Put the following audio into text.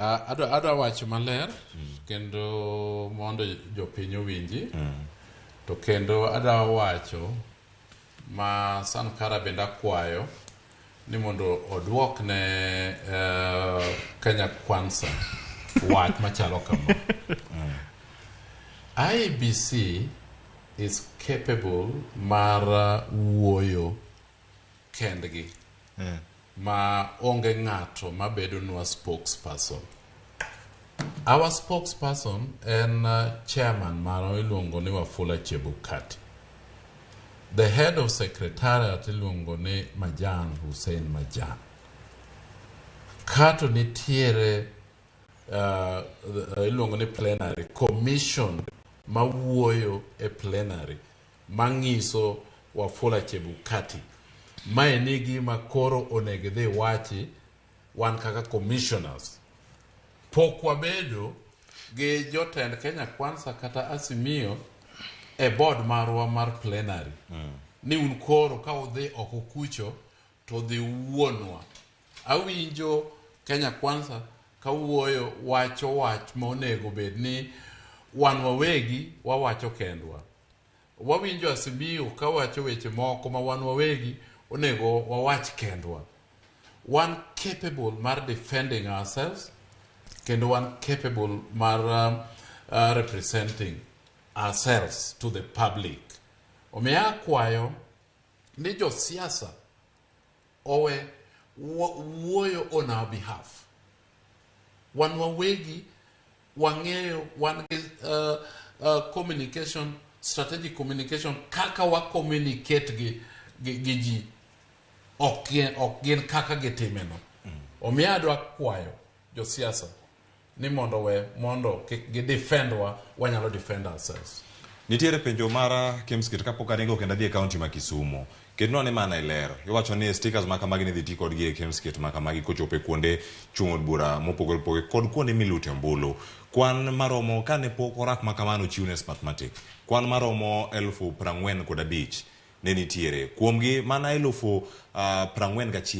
Adwa wacho maler kendo mondo jopiny owinji. To kendo adwa wacho ma Sankara bende akwayo ni mondo oduok ne Kenya Kwanza wach machalo kama. IEBC is capable mar wuoyo kendgi ma onge ng'ato mabedonwa spokesperson. Our spokesperson en chairman marwa iluongo ni Wafula Chebukati. The head of secretariat iluongo ni Majan Hussein Majan. Kato nitiere iluongo ni plenary commission mawuoyo e plenary mang'iso Wafula Chebukati mae ni gima koro onego idhi wachi wan kaka commissioners pok wabedo gi jotend Kenya Kwanza kata Azimio e board marwa mar plenary ni un koro ka udhi oko kucho to dhi wuonwa. Awinjo Kenya Kwanza kawuoyo wacho wach ma onego bed ni wan wawegi wawacho kendwa. Wawinjo Azimio kawacho weche moko ma wan wawegi onego wawach kendwa. Wan capable mar defending ourselves kendo wan capable mar representing ourselves to the public. Omiyo akwayo ni josiasa owe wuoyo on our behalf. Wan wawegi wang'eyo wan gi communication, strategic communication kaka wa communicate gi ji ok gin kaka gitimeno. Omiyo adwa kwayo josiasa ni mondo we mondo kik gi defend wa, wanyalo defend ourselves. Nitiere penjo mara Kemskit kapok aringo kendo adhi e kaunti ma Kisumu. Ketnwa ni mana e ler. Iwacho ni stickers ma kamagi ni dhi ti kodgi e Kemskit ma kamagi kochopo e kuonde chung' od bura mopogore opogore kod kuonde milute ombulu. Kwan maromo kane pok orak ma kamano ochiw ne Smartmatic. Kwan maromo 45,000 ne nitiere. Kuomgi mana 41.